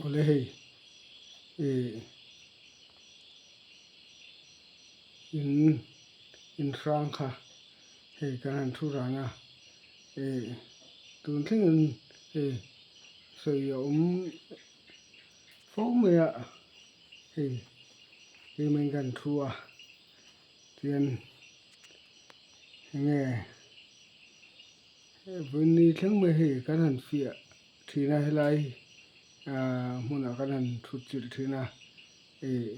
Awle hei ih in in hrang kha hei kan han thu ran a ih tun thlengin hei sawi a awm fo mai a hei keimah in kan thu a tian enge Vawini thleng mai hei kan han fiah thin a helai ah hmunah kan han thut chilh thin a ih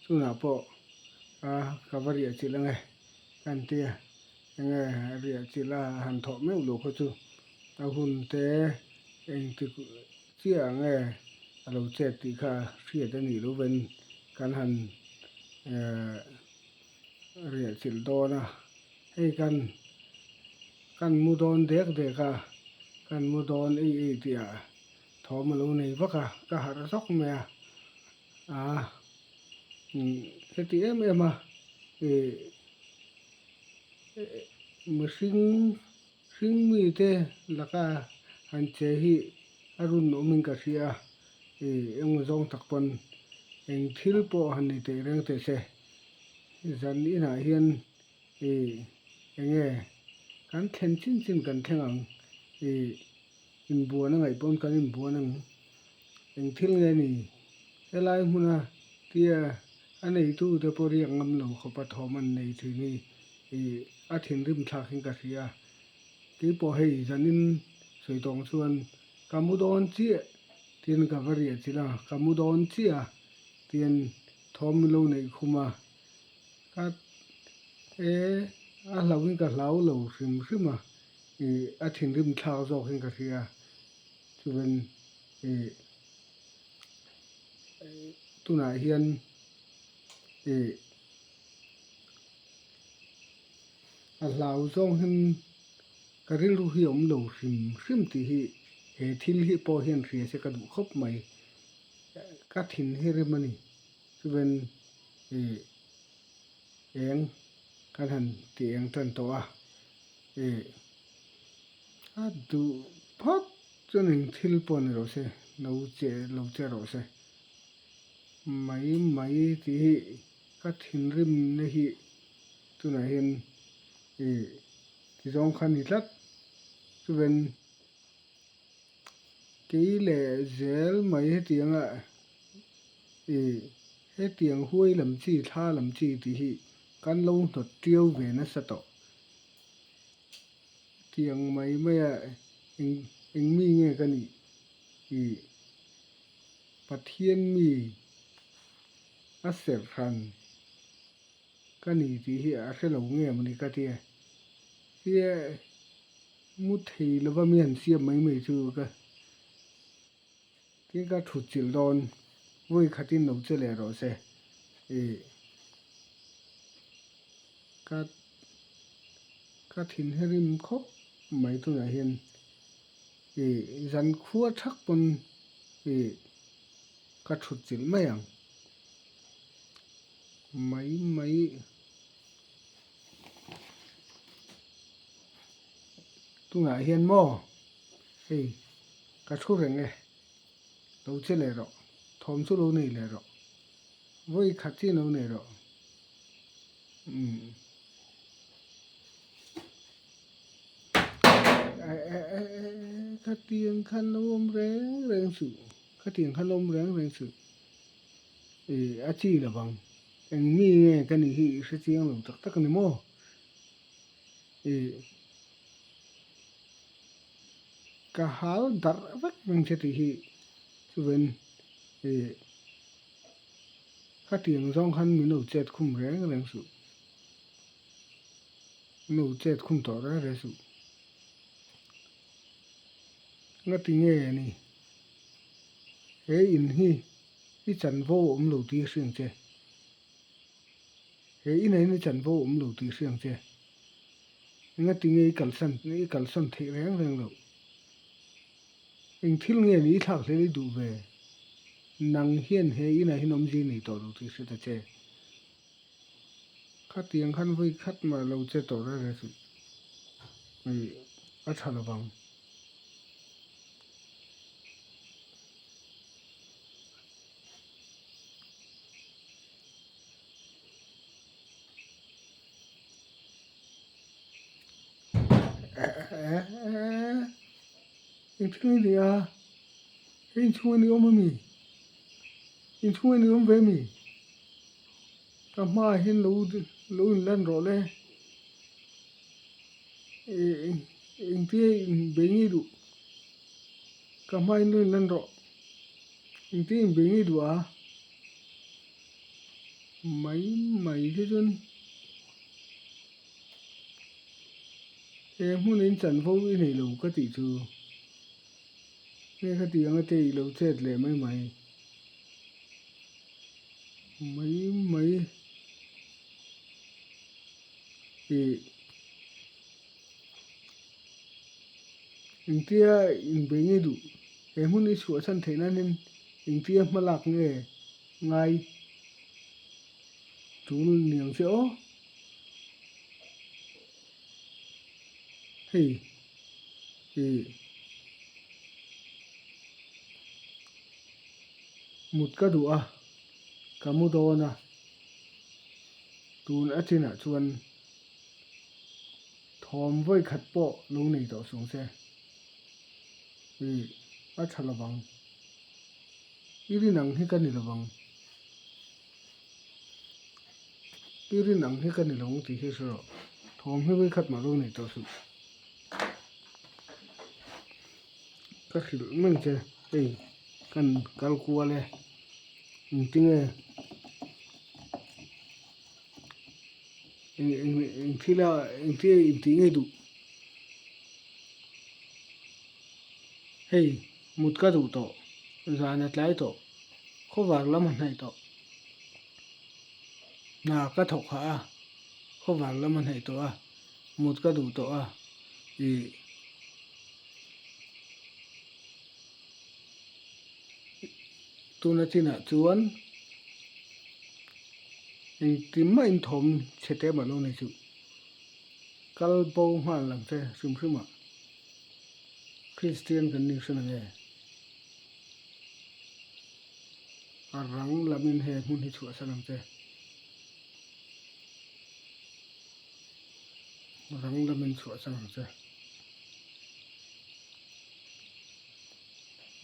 chunah pawh a ka va riah chilh ange ka han ti a enge riah chilh a han thawh meuh loh kha chu a hun te engtik chiah ang nge a lo chet tih kha hriat a nih loh ven kan han eh riah chilh dawn a hei kan kan mu dawn dek dek a kan mu dawn ei ei tih ah thawm a lo nei vak a ka harh zawk mai a ah heti em em a ih mihring hring mite laka han che hi a run awmin ka hria a ih engmaw zawng tak pawn eng thil pawh han ni teh reng teh se zan inah hian ih enge kan thlen chin chin kan thleng ang ih inbuan a ngaih pawn kan inbuan ang eng thil nge ni helai hmuna tia a neitu te pawh riak ngam lo khawp a thawm an nei thin hi ih a thinrim thlak in ka hria keipawh hei zanin sawi tawng chuan ka mu dawn chiah tin ka va riah chilh a ka mu dawn chiah a tin thawm lo neih khum a. Ka e a hlauhin ka hlau lo hrim hrim a, ih a thinrim thlak zawk hian ka hria chuan ih tunah hian ih a hlau zawng hian ka rilru hi a awm lo hrim hrim tih hi he thil hi pawh hian hria se ka duh khawp mai ka thin hi rem a ni chuan ih eng kan han ti eng tan tawh a ih a duh phawt chuan eng thil pawh ni rawh se lo che lo che rawh se mai mai tih hi ka thinrim na hi tunah hian ih ti zawng kha a ni tlat chuan Kei leh zel mai hetiang a ih hetiang huai lam chi thla lam chi tih hi kan lo hnawt ṭiau ve nasa tawh. Hetiang mai mai a eng eng mi nge ka nih ih Pathian mi a serh hran ka ni tih hi a hre lo nge mawni ka tia. Tia Mu thei lova mi han siam mai mai chu ka tin ka thut chilh dawn vawi khatin lo che leh rawh se ih ka ka thin hi rim khawp mai tunah hian ih zan khua thak pawn ih ka thut chilh mai ang mai mai. Tunah hian maw hei ka thu reng e lo che leh rawh thawm chu lo nei leh rawh vawi khat chiah lo nei rawh umm khatiang khan lo awm reng reng suh khatiang khan lo awm reng reng suh ih a chi lovang. Eng mi nge ka nih hi i hre chiang lo tak tak a ni maw? Ih ka hal darh vek reng che tih hi chuan ih khatiang zawng khan min lo chet khum reng reng suh, min lo chet khum tawh reng reng suh. Ngati nge a ni? He in hi i chanvo a awm lo tih a hriang che. He inah hian i chanvo a awm lo tih a hriang che. Engati nge i kalsan i kalsan theih reng reng loh? Eng thil nge ni i thlak hlel i duh ve? Nang hian he inah hian awmzia i nei tawh lo tih a hre ta che. Khatiang khan vawi khat mah lo che tawh reng reng suh. Ih a tha lovang. Eng thil nge ni a? Hei inchhung a ni awm ami? Inchhung a ni awm ve ami? Ka hmaah hian lo lo inlan rawh le. Engtia inbei ngei duh? Ka hmaah hian lo inlan rawh. Engtia inbei ngei duh a? Mai mai hi chuan he hmun in chanvo i nei lo ka tih chu nge ka tih anga te i lo chet leh mai mai mai mai ih engtia inbei nge duh he hmun i chhuah chhan theih nan hian engtia hma lak nge ngai tul niang che aw hei ih mut ka duh a ka mu dawn a tun a chinah chuan thawm vawi khat pawh lo nei tawh sung se ih a tha lovang. I rin ang hi ka ni lo vang. I rin ang hi ka ni lo ang tih hi hre rawh. Thawm hi vawikhat mah lo nei tawh suh. Ka hrilh mai che hei kan kal kual e engtinge eng eng eng thila engthil intih ngei duh. Hei mut ka duh tawh, zan a tlai tawh, khawvar lam a hnaih tawh. Hna ka thawk hah a, khawvar lam a hnaih tawh a, mut ka duh tawh a, ih tuna chinah chuan engtin mah inthawm chhe teh mah lo nei suh. Kal bo nghal ang che hrim hrim ah Kristian kan ni hran ang e. A rang lam in he hmun hi chhuah san ang che. Rang lam in chhuah san ang che.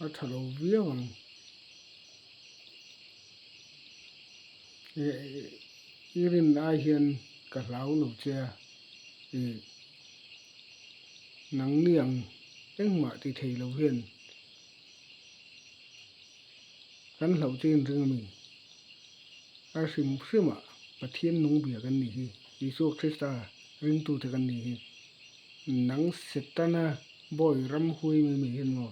A tha lo viau ang. I rin ai hian ka hlau lo che a, ih nangni ang engmah ti thei lo hian kan hlauh che inring a mi? A hrim hrimah Pathian nung bia kan nih hi, Isua Krista ringtute kan nih hi. Nang Setana bawi ram hui mai mai hian maw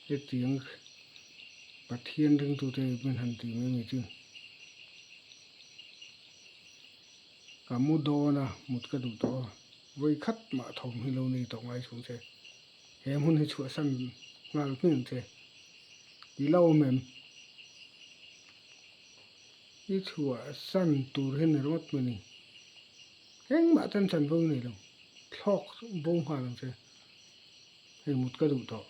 hetiang Pathian ringtute min han tih mai mai chu ka mu dawn a, mut ka duh tawh a, vawi khat mah thawm hi lo nei tawh ngai chhung che, he hmun hi chhuahsan nghal hmiang ang che, i la awm em? I chhuahsan tur hi ni ringawt mai ni, engmah tan chanvo nei lo, thlawk bo nghal ang che, hei mut ka duh tawh.